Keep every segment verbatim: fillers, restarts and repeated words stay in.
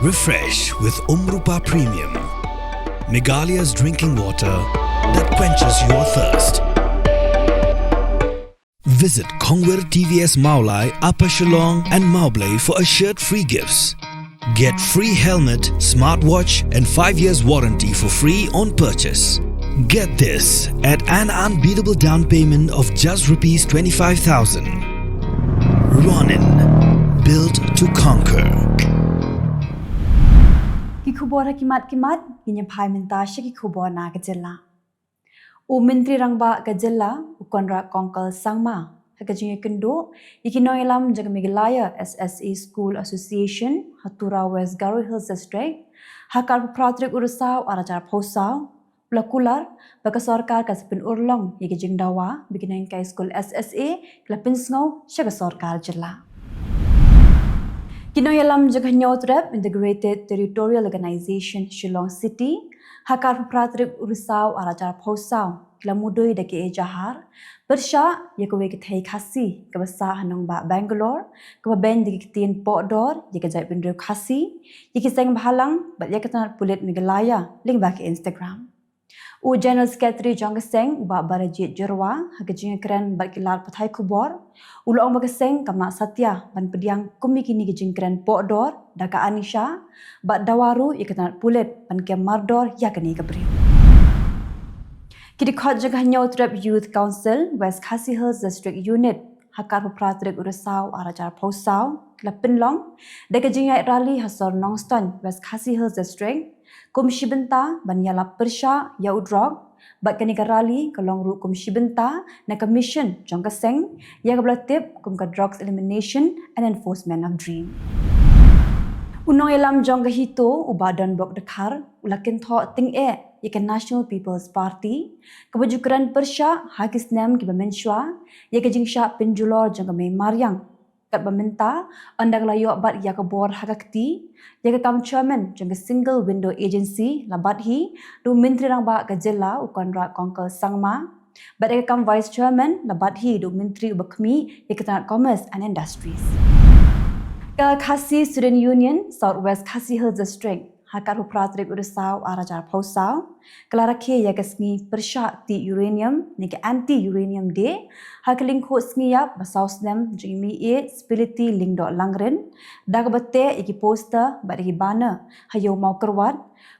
Refresh with Umrupa Premium, Meghalaya's drinking water that quenches your thirst. Visit Kongwir T V S Mawlai, Upper Shillong and Mawblei for assured free gifts. Get free helmet, smartwatch and five years warranty for free on purchase. Get this at an unbeatable down payment of just rupees twenty-five thousand. Ronin, built to conquer. Ki khubor ha ki mat ki mat, ngin ïa phai mynta sha ki khubor na ka jylla. U Myntri Rangbah ka jylla, u Conrad Kongkal Sangma, ha ka jingïakynduh ïa ki nongïalam jong ka Meghalaya S S A School Association ha Tura, West Garo Hills District, ha ka arphew phra tarik u Risaw ar hajar arphew saw, u la kular ba ka sorkar ka sa pynurlong ïa ka jingdawa ba ki nonghikai skul S S A ki la pynsngew sha ka sorkar jylla. Ki nongïalam jong ka Hynñiewtrep Integrated Territorial Organization Shillong City, ha ka arphew phra tarik u Risaw ar hajar arphew saw, ki la mudui da ka ejahar pyrshah ïa kawei ka thei Khasi kaba sah ha nongbah Bangalore, kaba beiñ da ki ktien pohdor ïa ka jaitbynriew Khasi, ïa ki seng bhalang bad ïa ka tnat pulit Meghalaya lyngba ka Instagram. U General Secretary jong ka seng, u Bah Barajit Jyrwa, ha ka jingïakren bad ki lad pathai khubor, u la ong ba ka seng kam lah satia ban pdiang kum ïa kine ki jingkren pohdor da ka ANISHA, bad dawa ruh ïa ka tnat pulit ban kem mardor ïa kane ka briew. Ki dkhot jong ka Hynñiewtrep Youth Council West Khasi Hills District Unit, ha ka arphew phra tarik u Risaw ar hajar arphew saw, ki la pynlong da ka jingïaid rally ha sor Nongstoiñ, West Khasi Hills District, kum shi bynta ban ïalap pyrshah ïa u drok, bad kane ka rally ka long ruh kum shi bynta na ka mission jong ka seng ïa kaba la tip kum ka Drugs Elimination and Enforcement of DREAM. U nongïalam jong ka HITO, u Bah Donbok Dkhar, u la kynthoh tyngeh ïa ka National People's Party kaba ju kren pyrshah ha ki snem kiba mynshuwa ïa ka jingshah pynjulor jong ka mei mariang. Katba mynta, ynda ka la ïoh bat ïa ka bor ha ka kti, ïa ka kam chairman jong ka Single Window Agency la bat hi da u Myntri Rangbah ka jylla, u Conrad Kongkal Sangma, bad ïa ka kam vice chairman la bat hi da u Myntri uba khmih ïa ka tnat Commerce and Industries. Ka Khasi Student Union South West Khasi Hills District, ha ka arphew phra tarik u Risaw ar hajar arphew saw, ka la rakhe ïa ka sngi pyrshah tih uranium, ne ka Anti Uranium Day, ha ka lyngkhuh sngi ïap ba saw snem jong i Meiieid Spility Lyngdoh Langrin, da kaba teh ïa ki poster bad ïa ki banner ha Ïew Mawkyrwat,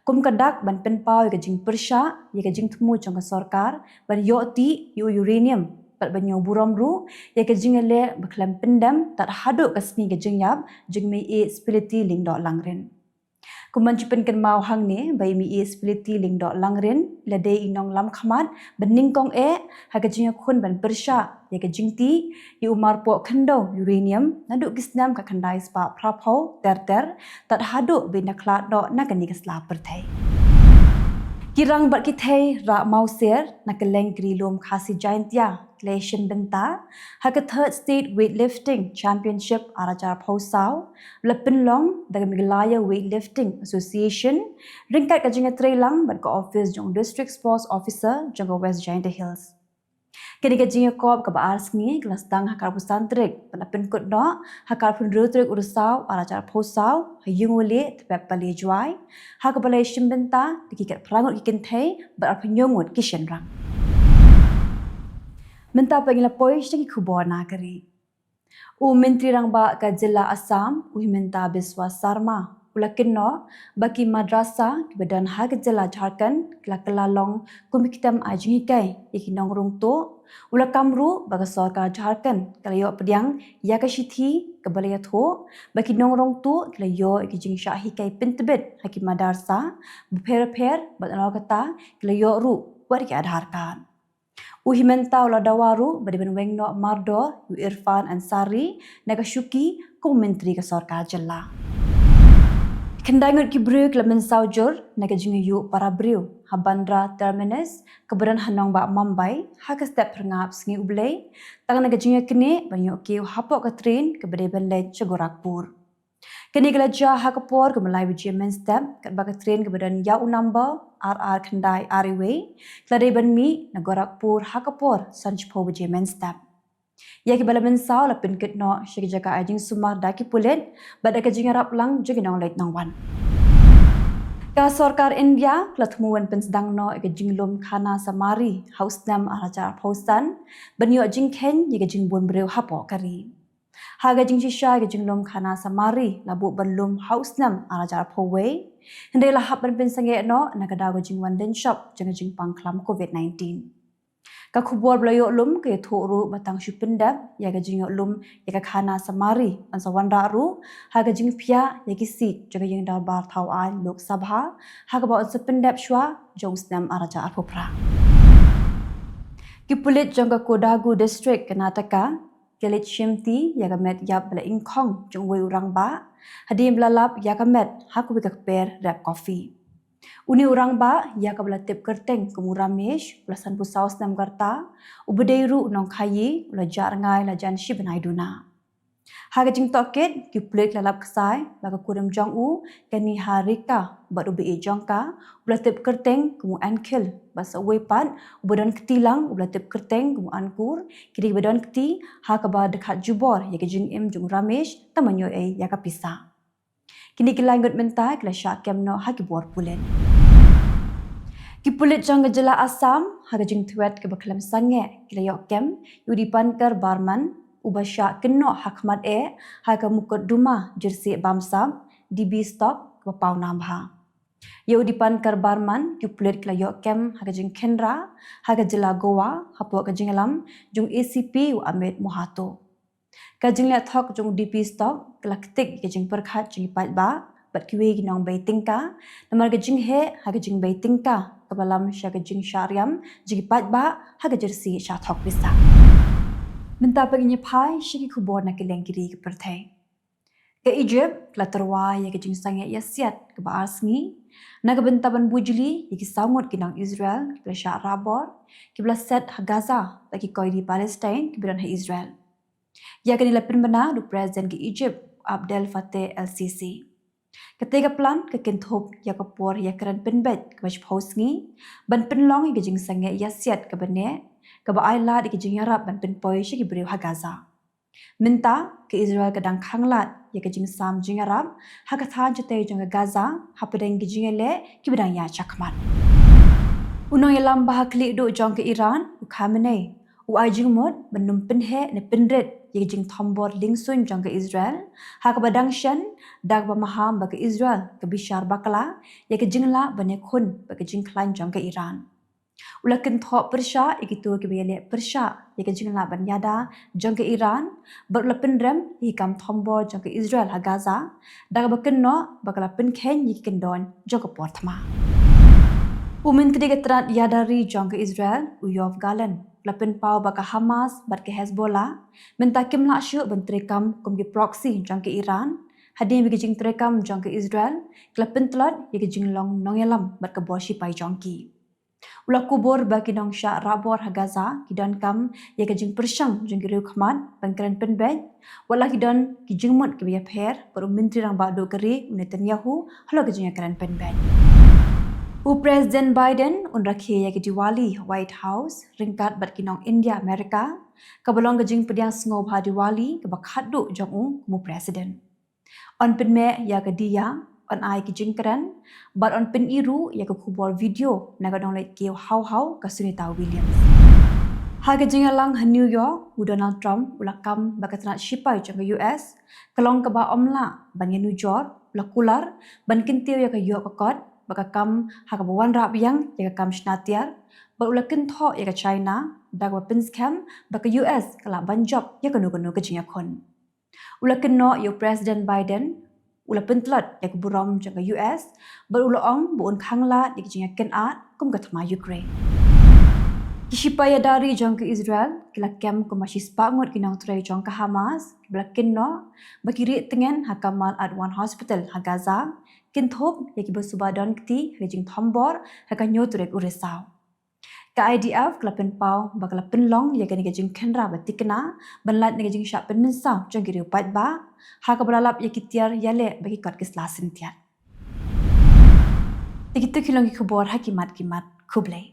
kum ka dak ban pynpaw ïa ka jingpyrshah ïa ka jingthmu jong ka sorkar ban ïoh tih ïa u uranium, bad ban ïoh burom ruh ïa ka jingïaleh ba khlem pyndem tad haduh ka sngi ka jingïap jong i Meiieid Spility Lyngdoh Langrin. Kum ban ju pynkynmaw hangne ba i Meiieid Spility Lyngdoh Langrin i la dei i nonglam khmat ba nyngkong eh ha ka jingïakhun ban pyrshah ïa ka jingtih ïa u marpoh khyndew uranium naduh ki snem khatkhyndai spah phraphew ter ter, tad haduh ba i la khlad noh na kane ka sla pyrthei. Ki rang bad ki thei rah mawsier na kylleng ki ri lum Khasi Jaintia, ki la ïashim bynta ha ka Third State Weightlifting Championship ar hajar arphew saw, ba la pynlong da ka Meghalaya Weightlifting Association, ryngkat ka jingïatreilang bad ka ophis jong u District Sports Officer jong ka West Jaintia Hills. Kane ka jingïakop kaba ar sngi ka la sdang ha ka arphew san tarik, bad la pynkut noh ha ka arphew hynriew tarik u Risaw ar hajar arphew saw, ha Ïungwaleh, Thepep Pale, Jowai, ha kaba la ïashim bynta da ki katphra ngut ki kynthei bad arphew hynñiew ngut ki shynrang. Mynta pat ngin ïa poi sha ki khubor na ka ri. U Myntri Rangbah ka jylla Assam, u Himanta Biswa Sarma, u la kynnoh ba ki madrasa kiba don ha ka jylla Jharkhand ki la kylla long kum ki ktem ai jinghikai ïa ki nongrung tuh. U la kam ruh ba ka sorkar Jharkhand ka la ïoh pdiang ïa ka shithi kaba la ïathuh ba ki nongrung tuh ki la ïoh ïa ki jingshah hikai pyntbit ha ki madrasa bapher bapher, bad na kata ki la ïoh ruh wat ki Aadhaar card. U Himanta u la dawa ruh ba dei ban weng noh mardor ïa u Irfan Ansari na ka shuki kum u myntri ka sorkar jylla. Khyndai ngut ki briew ki la mynsaw jur na ka jingïaïuh para briew ha Bandra Terminus kaba don ha nongbah Mumbai ha ka step phyrngap Sngi U Blei, tang na ka jingïaknieh ban ïoh kiew hapoh ka train kaba dei ban leit sha Gorakhpur. Kane ka la jia ha ka por kaba lai baje mynstep, katba ka train kaba don ïa u number ar ar khyndai ar wei ka la dei ban mih na Gorakhpur ha ka por san shiphew baje mynstep. Ïa kiba la mynsaw la pynkit noh sha ki jaka ai jingsumar da ki pulit bad da ka jingïarap lang jong ki nongleit nongwan. Ka sorkar India ka la thmu ban pynsdang noh ïa ka jinglum Khana Samari ha u snem ar hajar arphew san ban ïoh jingkheiñ ïa ka jingbun briew hapoh ka ri. Ha ka jingshisha ïa ka jinglum Khana Samari la buh ban lum ha u snem ar hajar arphew wei, hynrei la hap ban pynsangeh noh na ka daw ka jingwan lynshop jong ka jingpang khlam covid nineteen. Ka khubor ba la ïoh lum ka ïathuh ruh ba tang shu pyndep ïa ka jingïoh lum ïa ka Khana Samari, yn sa wanrah ruh ha ka jingphiah ïa ki seat jong ka ïing dorbar thaw aiñ Lok Sabha ha kaba yn sa pyndep shuwa jong u snem ar hajar arphew phra. Ki pulit jong ka Kodagu District, Karnataka, ki la leit shimti ïa ka met ïap ba la ingkhong jong uwei u rangbah hadien ba la lap ïa ka met ha kawei ka kper rep kofi. Une u rangbah ïa kaba la tip kyrteng kum u Ramesh, u la sanphew saw snem ka rta, uba dei ruh u nongkhaïi, u la jah rngai lajan shi bnai duna. Ha ka jingtohkit, ki pulit ki la lap ksai ba ka kurim jong u, ka Niharika, bad uba ïeit jong ka, u la tip kyrteng kum u Ankhil, bad sa uwei pat uba don kti lang, uba la tip kyrteng kum u Ankur, ki dei kiba don kti ha kaba dkhat jubor ïa ka jingim jong u Ramesh, tang ban ïoh ei ïa ka pisa. Kine ki lai ngut mynta ki la shah kem noh ha ki bor pulit. Ki pulit jong ka jylla Assam ha ka jingthwet kaba khlem sangeh ki la ïoh kem ïa u Dipankar Barman, uba shah kynnoh ha khmat eh ha ka mukotduma jyrsieh bamsap, D B Stock, kaba paw nam bha. Ïa u Dipankar Barman ki pulit ki la ïoh kem ha ka jingkhynra ha ka jylla Goa hapoh ka jingïalam jong u A C P u Amit Mohato. Ka jingleh thok jong u D B Stock ka la ktik ïa ka jingpyrkhat jong ki paidbah bad kiwei ki nongbei tyngka namar ka jingheh ha ka jingbei tyngka kaba lam sha ka jingshah riam jong ki paidbah ha ka jyrsieh shah thok pisa. Mynta pat ngin ïa phai sha ki khubor na kylleng ki ri ki pyrthei. Ka Egypt ka la tyrwa ïa ka jingsangeh ïasiat kaba ar sngi na ka bynta ban bujli ïa ki saw ngut ki nong Israel kiba la shah rabor, kiba la set ha Gaza da ki koidi Palestine kiba don ha Israel. Ïa kane la pynbna da u President ka Egypt, Abdel Fattah el-Sisi. Kata ka plan ka kynthup ïa ka por ïakren pynbeit kaba shiphew sngi ban pynlong ïa ka jingsangeh ïasiat kaba neh, kaba ai lad ïa ka jingïarap ban pynpoi sha ki briew ha Gaza. Mynta ka Israel ka dang khanglad ïa ka jingsam jingïarap ha ka thaiñ shatei jong ka Gaza hapdeng ki jingïaleh kiba dang ïaid shakhmat. U nongïalam ba ha khlieh duh jong ka Iran, u Khamenei, u ai jingmut ban ym pynheh ne pynrit ïa ka jingthombor liengsuiñ jong ka Israel ha kaba dang shen, da kaba maham ba ka Israel ka bishar bakla ïa ka jinglah ban ïakhun bad ka jingkhlaiñ jong ka Iran. U la kynthoh pyrshah ïa kito kiba ïaleh pyrshah ïa ka jinglah ban ïada jong ka Iran bad u la pynrem ïa ki kam thombor jong ka Israel ha Gaza, da kaba kynnoh ba ka la pynkheiñ ïa ki kyndon jong ka por thma. U Myntri ka tnat ïada ri jong ka Israel, u Yoav Gallant, u la pynpaw ba ka Hamas bad ka Hezbollah mynta kim lah shuh ban treikam kum ki proxy jong ka Iran hadien ba ki jingtreikam jong ka Israel ki la pyntlot ïa ka jinglong nongïalam bad ka bor shipai jong ki. U la kubur ba ki nongshah rabor ha Gaza ki donkam ïa ka jingpyrshang jong ki riewkhmat ban kren pynbeit, wat la ki don ki jingmut kiba ïapher bad u Myntri Rangbah Duh ka ri, u Netanyahu, halor ka jingïakren pynbeit. U President Biden un rakhe ïa ka Diwali ha White House ryngkat bad ki nong India America, kaba long ka jingpdiang sngewbha Diwali kaba khatduh jong u kum u President. Yn pynmih ïa ka diya, yn ai ki jingkren bad yn pyni ruh ïa ka khubor video na ka nongleit kiew haw haw ka Sunita Williams. Ha ka jingïalang ha New York, u Donald Trump u la kam ba ka tnat shipai jong ka U S ka long kaba ym lah ban ïanujor, u la kular ban kyntiew ïa ka ïoh ka kot bad ka kam ha kaba wanrah biang ïa ka kam shna tiar, bad u la kynthoh ïa ka China da kaba pynskhem ba ka U S ka lah ban jop ïa kano kano ka jingïakhun. U la kynnoh ïa u President Biden, u la pyntlot ïa ka burom jong ka U S bad u la ong ba un khanglad ïa ka jingïakynad kum ka thma Ukraine. Ki shipai ïada ri jong ka Israel ki la kem kumba shispah ngut ki nongtrei jong ka Hamas kiba la kynnoh ba ki rieh tngen ha Kamal Adwan Hospital ha Gaza, kynthup ïa kiba suba don kti ha ka jingthombor ha ka hynñiew tarik u Risaw. Ka I D F ka la pynpaw ba ka la pynlong ïa kane ka jingkhynra ba thikna ban lait na ka jingshah pynmynsaw jong ki riew paidbah ha kaba la lap ïa ki tiar ïaleh bad ki kot ki sla syntiat. Te kito ki long ki khubor ha ki mat ki mat. Khublei.